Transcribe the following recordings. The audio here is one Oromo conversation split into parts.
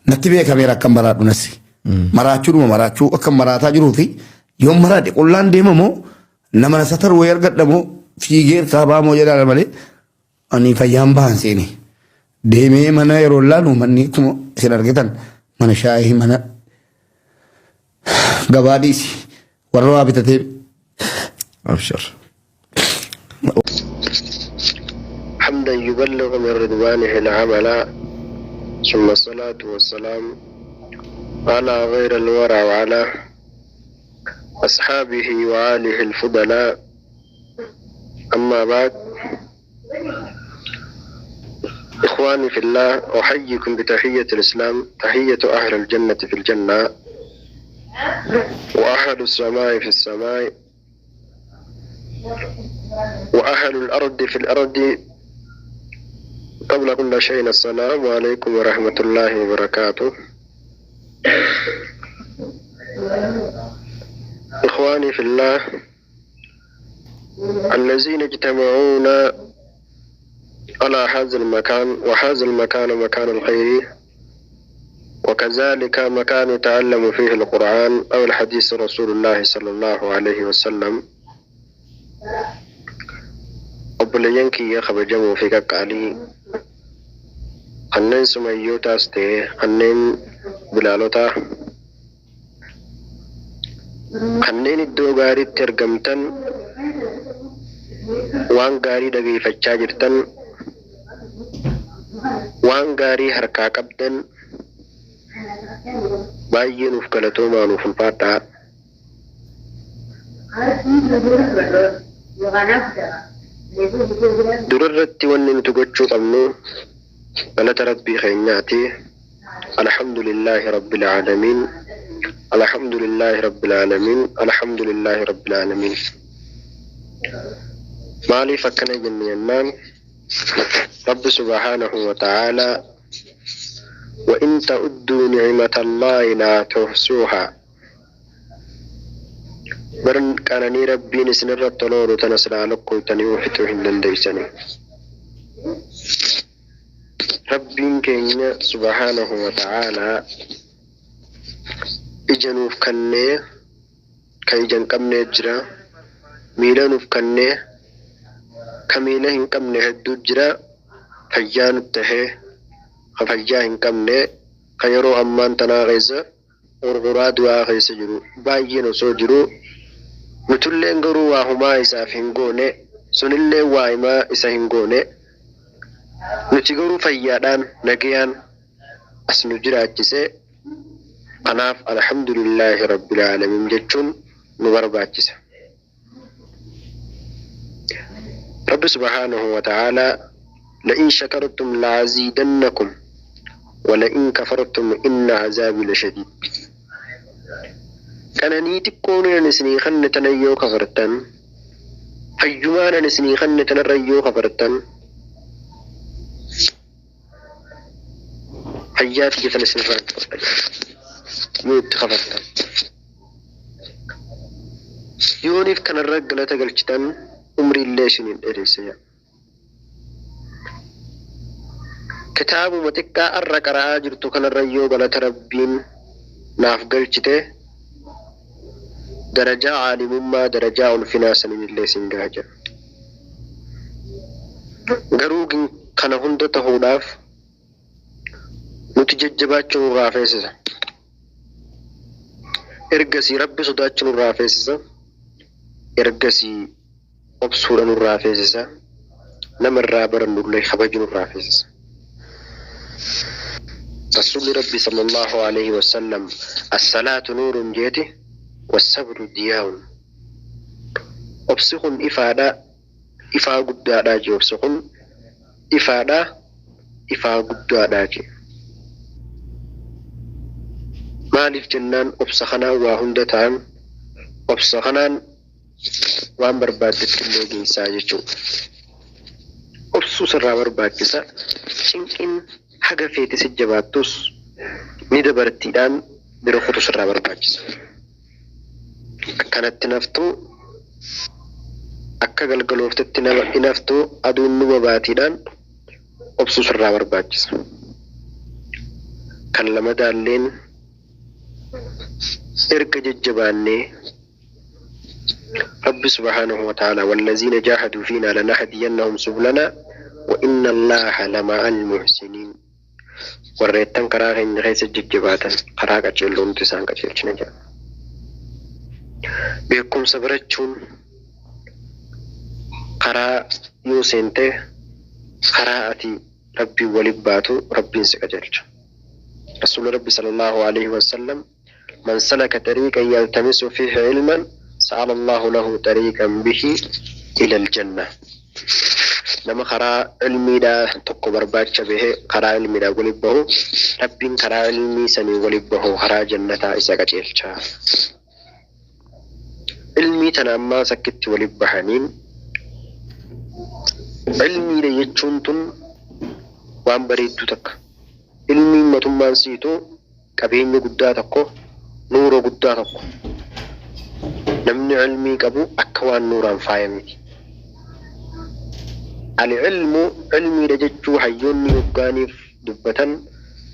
Natti beekameera akkan maraadhu nasi. Maraachuudhuma maraachuu akkan maraataa jiruu fi yoon maraadhe qullaan deema moo nama na sataru wayii argadha moo fiigee harkaa ba'aa moo jedhaadha malee ani fayyaan bahan seene. Deemee mana yeroo laalu manni akkuma isin argitan mana shaayii mana gabaa dhiisi warra waa bitatee Abshir. حمدا يبلغ من رضوانه العمل ثم الصلاة والسلام على غير الورى وعلى أصحابه وآله الفضلاء أما بعد إخواني في الله أحييكم بتحية الإسلام تحية أهل الجنة في الجنة وأهل السماء في السماء وأهل الأرض في الأرض قبل كل شيء السلام عليكم ورحمة الله وبركاته إخواني في الله الذين اجتمعونا على هذا المكان وهذا المكان مكان الخير وكذلك مكان يتعلم فيه القرآن أو الحديث رسول الله صلى الله عليه وسلم obboleeyyan kiyya kabajamoo fi qaqqaalii kanneen sumayyootaas ta'e kanneen bilaalotaa kanneen iddoo gaariitti argamtan waan gaarii dhageeffachaa jirtan waan gaarii harkaa qabdan baay'ee nuuf galatoomaa nuuf ulfaadhaa. Durarratti wanni nuti gochuu qabnu galata Rabbii keenyaati. Alhamdulillaahi Rabbil Aalamiin. Alhamdulillaahi Rabbil Aalamiin. Alhamdulillaahi Rabbil Aalamiin. Maaliif akkana jenne jennaan Rabbi subhaanahu wa ta'aalaa wa in ta'udduu ni'matallaahi laa tuhsuuhaa Bar qananii Rabbiin isinirra toloolu tana silaa lakkoytanii fixuu hin dandeeysani. Rabbiin keenya subhaanahu wa ta'aalaa ija nuuf kannee ka ija hin qabnee jira, miila nuuf kannee ka miila hin qabne hedduu jira, fayyaa nut tahee ka fayyaa hin qabne ka yeroo ammaan tanaa keessa gurguraa du'aa keessa jiru baay'een osoo jiruu nutulleen garuu waa humaa isaaf hin goone sunilleen waa himaa isa hin goone nuti garuu fayyaadhaan nagayaan as nu jiraachise kanaaf alhamdulillaahi rabbil aalamiin jechuun nu barbaachisa. Rabbi subhaanahu wa ta'aalaa la'in shakartum la'aziidannakum wa la'in kafartum inna azaabii lashadiid. Qananii xiqqoon ani isinii kanne tana yoo kafartan, fayyumaan ani isinii kanne tanarra yoo kafartan, fayyaa tiyya tana isinirraa hin fudhadha yoo itti kafartan. Yooniif kanarra galata galchitan umriillee isiniin dheeressa jedha. Kitaabuma xiqqaa arra qara'aa jirtu kanarra yoo galata Rabbiin naaf galchite darajaa caalimummaa darajaa ulfinaa saniinillee isin gaha jedha. Garuu kana hunda tahuudhaaf nuti jajjabaachuu nurraa feesisa. Ergasii Rabbi sodaachuu nurraa feesisa. Ergasii obsuudha nurraa feesisa. Nama irraa barannullee kabaju nurraa feesisa. Rasuulli Rabbi sallallahu alaihi wasallam as-salaatu nuurun jeeti was-sabru diyaa'un. Obsi kun ifaadha, ifaa guddaadha jee obsi kun ifaadha, ifaa guddaadha jee. Maaliif jennaan obsa kanaan waa hunda ta'an, obsa kanaan waan barbaaddetti illee geessaa jechuudha. Obsuu sirraa barbaachisa. Cinqiin haga feete si jabaattus ni dabartiidhaan bira kutu sirraa barbaachisa. Akkanatti naftu akka galgalooftetti nama inaftu aduun numa baatiidhaan obsuu sirraa barbaachisa. Kan lamadaalleen erga jajjabaannee Rabbi subhaanahu wa ta'ala wallaziina jaahaduu fiinaa lanahdiyannahum sublanaa wa inna Allaaha lama'al muhsiniin. Warreettan karaa keenya keessa jajjabaatan karaa qaceelloo nuti isaan qaceelchina jedha. Beekumsa barachuun karaa yoo seente karaa ati Rabbiin waliin baatu Rabbiin si qajeelcha. Rasuulli Rabbi sallallahu alaihi wasallam man salaka tariiqan yaltamisu fiihi ilman sa'ala Allahu lahu tariiqan bihi ila aljanna. Nama karaa ilmiidhaa tokko barbaacha bahee karaa ilmiidhaa waliin bahu Rabbiin karaa ilmii sanii waliin bahu karaa jannataa isa qajeelcha. Ilmii tana ammaa sakkitti waliin bahaniin ilmiidha jechuun tun waan bareedduu takka. Ilmiin matummaan siituu qabeenya guddaa tokko, nuura guddaa tokko. Namni ilmii qabu akka waan nuuraan faayameti. Al-ilmu ilmiidha jechuu hayyoonni hoggaaniif dubbatan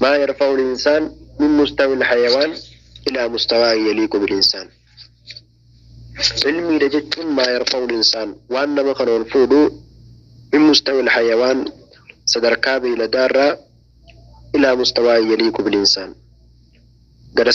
maa yarfa'u al-insaan min mustawi al-hayawaan ilaa mustawaa yaliiqu bil-insaan. Ilmiidha jechuun maa yarfa'u al-insaan waan nama kana ol fuudhu min mustawi al-hayawaan sadarkaa beeyladaarraa ilaa mustawaa yaliiqu bil-insaan. Gara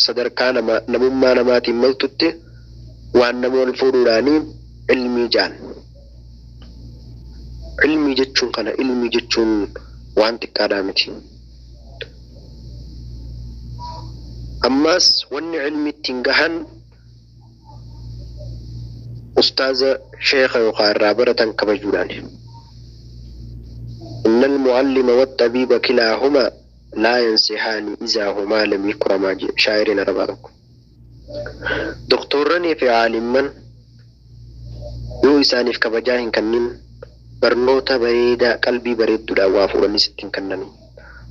sadarkaa namummaa namaatiin maltutti waan nama ol fuudhuudhaanii ilmii jaan. Ilmii jechuun kana ilmii jechuun waan xiqqaadhaa miti. Ammas wanni ilmi ittiin gahan ustaaza sheekha yookaan irraa baratan kabajuudhaani. Inna al-mu'allima wat-tabiiba kilaahumaa laa yansihaani izaa humaa lam yukramaa jedhe shaa'iriin arabaa tokko. Doktorranii fi aalimman yoo isaaniif kabajaa hin kennin barnoota bareedaa qalbii bareedduudhaan waa fuudhanis ittiin kennani.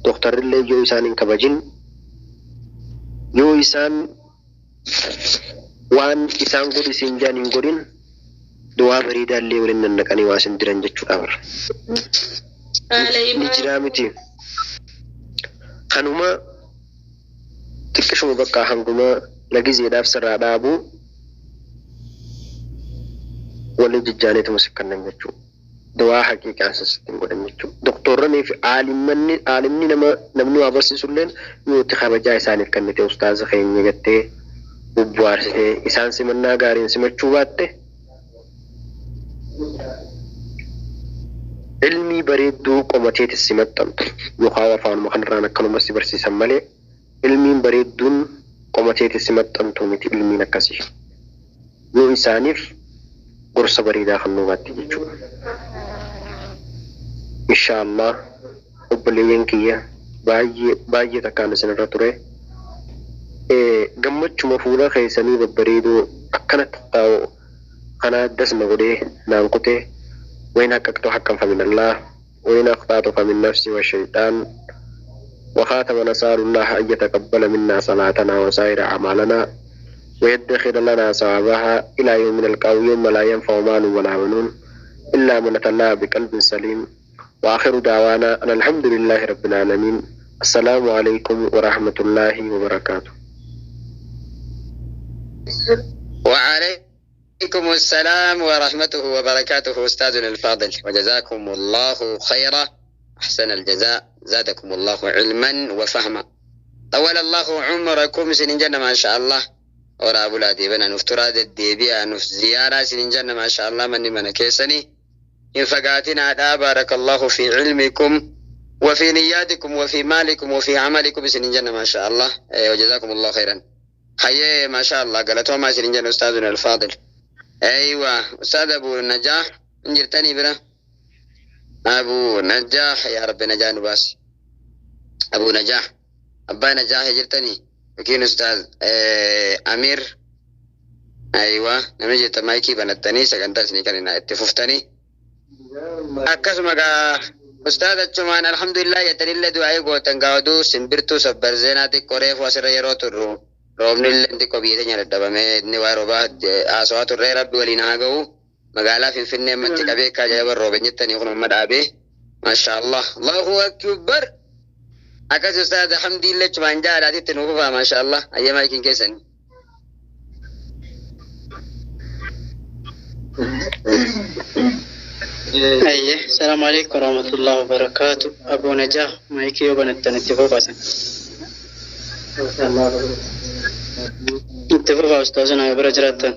Doktorrillee yoo isaan hin kabajin yoo isaan waan isaan godhi siin jaan hin godhin du'aa bareedaa illee waliin nannaqanii waa isin diran jechuudha bara. Ni jiraa miti. Kanuma xiqqishuma bakka hanguma nagizeedhaaf sirraa dhaabuu waliin jijjaaneetuma si kennan jechuudha. Du'aa haqiiqaan sasittiin godhan jechuudha. Doktorranii fi aalimni nama namni waa barsiisulleen yoo itti kabajaa isaaniif kennite ustaaza keenya jettee bubbu'aarsitee isaan simannaa gaariin simachuu baatte ilmii bareedduu qomateetis si maxxantu yookaan afaanuma kanarraan akkanuma si barsiisan malee ilmiin bareedduun qomateetis si maxxantu miti ilmiin akkasii. Yoo isaaniif gorsa bareedaa kan nuu baatte jechuudha. Inshaallah obboleeyyan kiyya baay'ee baay'ee takkaan isinirra ture. Gammachuma fuula keessanii babbareedoo akkanatti taa'u kana addas na godhee naan kutee وإن حققت حقا فمن الله وإن أخطأت فمن نفسي والشيطان وخاتم نسأل الله أن يتقبل منا صلاتنا وسائر أعمالنا ويدخر لنا ثوابها إلى يوم نلقاه يوم لا ينفع مال ولا بنون إلا من أتى الله بقلب سليم وآخر دعوانا أن الحمد لله رب العالمين. السلام عليكم ورحمة الله وبركاته. وعليكم السلام ورحمته وبركاته أستاذنا الفاضل، وجزاكم الله خيرا، أحسن الجزاء، زادكم الله علما وفهما، طول الله عمركم سنين جنة ما شاء الله. ورا أبو العدي بنا نفترى الديبيا نف زيارة سنين جنة ما شاء الله. من كيسني إن فقاتنا بارك الله في علمكم وفي نياتكم وفي مالكم وفي عملكم سنين جنة ما شاء الله. وجزاكم الله خيرا. حيي ما شاء الله قالتوا ما سنين جنة أستاذنا الفاضل. أيوة أستاذ أبو النجاح انجرتني برا أبو نجاح يا رب نجاح نباس أبو نجاح أبا نجاح جرتني وكين أستاذ أمير. أيوة نمجي تمايكي بنتني سكنتني كان اتففتني akkasuma gaa ustaaz achumaan alhamdulillah jettanillee du'aa gootan gaaduu simbirtuu sabbarzeenaa xiqqoo reefu asirra yeroo turru roobni illee xiqqoo biyya teenya dadhabamee inni waa roobaa haasawaa turree rabbi waliin haa ga'u magaalaa Finfinnee ammatti qabee akka ajaa'iba roobe jettanii kun amma dhaabee maashaallah Allahu akbar Akkas ustaaza hamdiillee chumaan jaadhaatitti nu fufaa maasha Allah ayyamaa ikin keessanii. Ayye, salaamu alaikum warahmatullahi wabarakatuh. Abu Najah, maayikii yoo banattan itti fufaasan. Itti fufaa ustaazuna yoo bira jiraattan.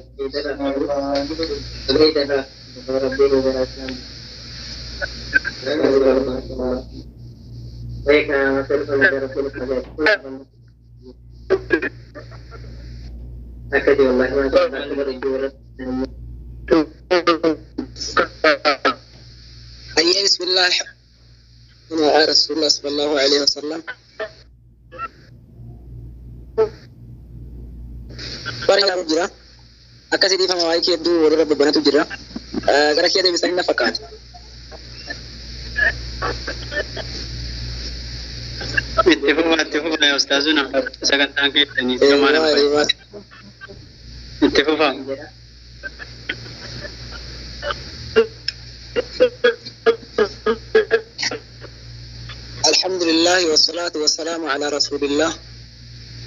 أيه بسم الله الحمد على رسول الله صلى الله عليه وسلم. Baay'ee jira. Akkasii dhiifama waa'ee kee hedduu walirra babbanatu jira. Gara kee deebisanii na fakkaata. Itti fufaa itti fufaa yaa ustaazuna sagantaan keessanii gamaa nama itti fufaa. الحمد لله والصلاة والسلام على رسول الله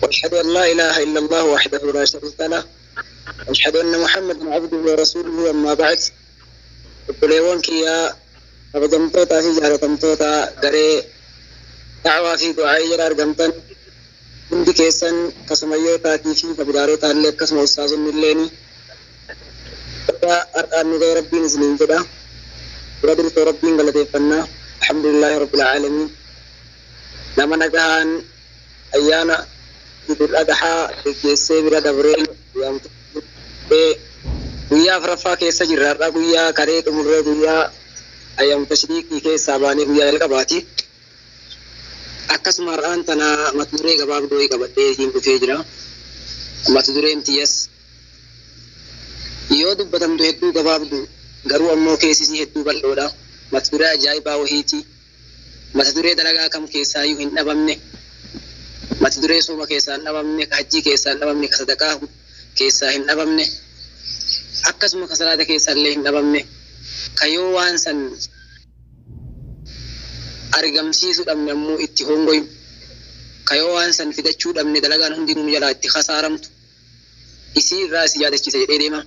وأشهد أن لا إله إلا الله وحده لا شريك له وأشهد أن محمدا عبده ورسوله أما بعد. Obboleewwan kiyyaa kabajamtootaa fi jaalatamtoota garee da'waa fi du'aa jala argamtan hundi keessan kasumayyootaatii fi kabilaarootaa illee akkasuma ustaazonni illeen har'aan nu ga'e rabbiin isiniin jedha. Dura dursoo rabbiin galateeffannaa. Alhamdulillahi rabbil aalamiin. Nama nagahaan ayyaana Idul Adhaa geggeessee bira dabree guyyaa afuraffaa keessa jirra. Har'a guyyaa karee xumurree guyyaa ayyaana tashriiqii keessaa baanee guyyaa jalqabaati. Akkasuma har'aan tana mata duree gabaabduu wayii qabadhee isiin dhufee jira. Mata dureen tiyyas yoo dubbatamtu hedduu gabaabdu garuu ammoo keessisii hedduu bal'oodha. Mata duree ajaa'ibaa wahiiti. Mata duree dalagaa kam keessaayyuu hin dhabamne. Mata duree sooma keessaa hin dhabamne, ka hajjii keessaa hin dhabamne, ka sadaqaa keessaa hin dhabamne. Akkasuma ka salaata keessaa illee hin dhabamne. Ka yoo waan san argamsiisuu dhabne ammoo itti hongoyu. Ka yoo waan san fidachuu dhabne dalagaan hundinuu nu jalaa itti khasaaramtu. Isii irraa si yaadachiisa jedhee deema.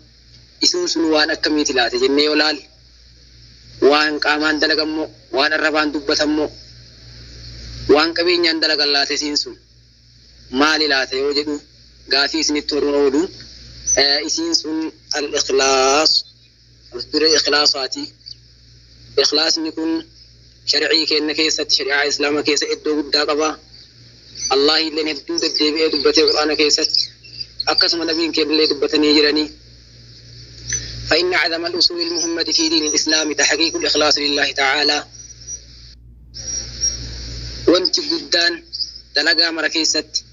Isuun sun waan akkamiiti laate jennee yoo laalle waan qaamaan dalagammoo, waan arrabaan dubbatammoo, waan qabeenyaan dalagan laate isiin sun maali laate yoo jedhu gaafii isinitti horuun oolu. Isiin sun al-ikhlaas, duree ikhlaasaati. Ikhlaasni kun shar'ii keenya keessatti shari'aa islaama keessa iddoo guddaa qaba. Allah illeen hedduu deddeebi'ee dubbatee qur'aana keessatti akkasuma nabiin keenya illee dubbatanii jiranii. فإن عدم الأصول المهمة في دين الإسلام تحقيق الإخلاص لله تعالى. وانت قدان دلقا مركيست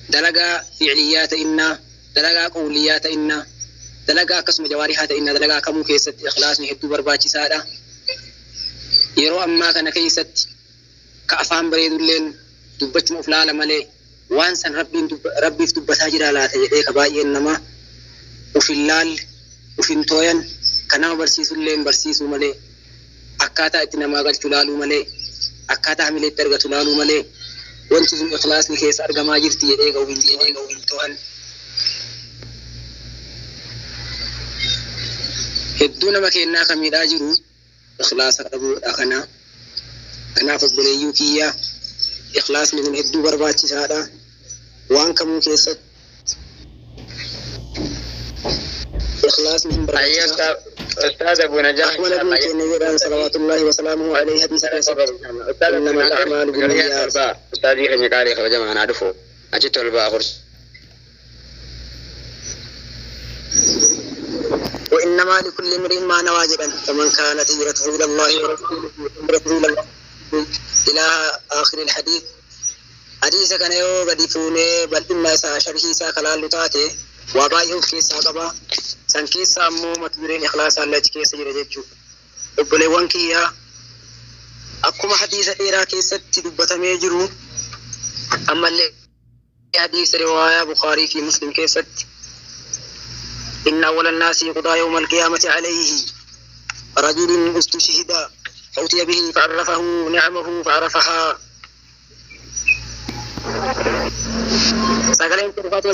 دلقا فعليات إنا دلقا قوليات إنا دلقا قسم جوارحات إنا دلقا كمو كيست إخلاص نهدو برباچي سادة يرو أما كان كيست كأفهم بريد اللين دبت مفلال ملي وانسان ربي في دبتا جرا لا تجديك باقي إنما وفي اللال ufin tooyan kanama barsiisullee barsiisuu malee akkaataa itti namaa galchu laaluu malee akkaataa hamileetti argatu laaluu malee wanti sun ikhlaasni keessa argamaa jirti jedhee ga'u hin jedhee ga'u hin to'an. Hedduu nama kennaa kan miidhaa jiru ikhlaasa dhabuudha kana. Kanaaf obboleeyyuu kiyyaa ikhlaasni kun hedduu barbaachisaadha. Waan kamuu keessatti إخلاص من أيوة أستاذ أبو نجاح أحمد بن كنيران صلوات الله وسلامه عليه حديث إنما الأعمال بالنيات. أستاذي خني قاري خرج معنا عرفه أجت الباء خرج. وإنما لكل امرئ ما نوى جدا فمن كانت هجرته إلى الله ورسوله هجرته إلى الله إلى آخر الحديث. حديث كان يو بديفوني بل إما شرحي سا كلال تاتي وبايو كيسا قبا san keessa ammoo mata dureen ikhlaasaa illee achi keessa jira jechuudha. Obboleewwan kiyyaa akkuma hadiisa dheeraa keessatti dubbatamee jiru ammallee hadiisa riwaayaa Bukhaarii fi Muslim keessatti inna awwala annaasi yuqdaa yawma alqiyaamati alayhi rajulun ustushhida فأتي به فعرفه نعمه فعرفها Sagaleen kun dhufaatuma.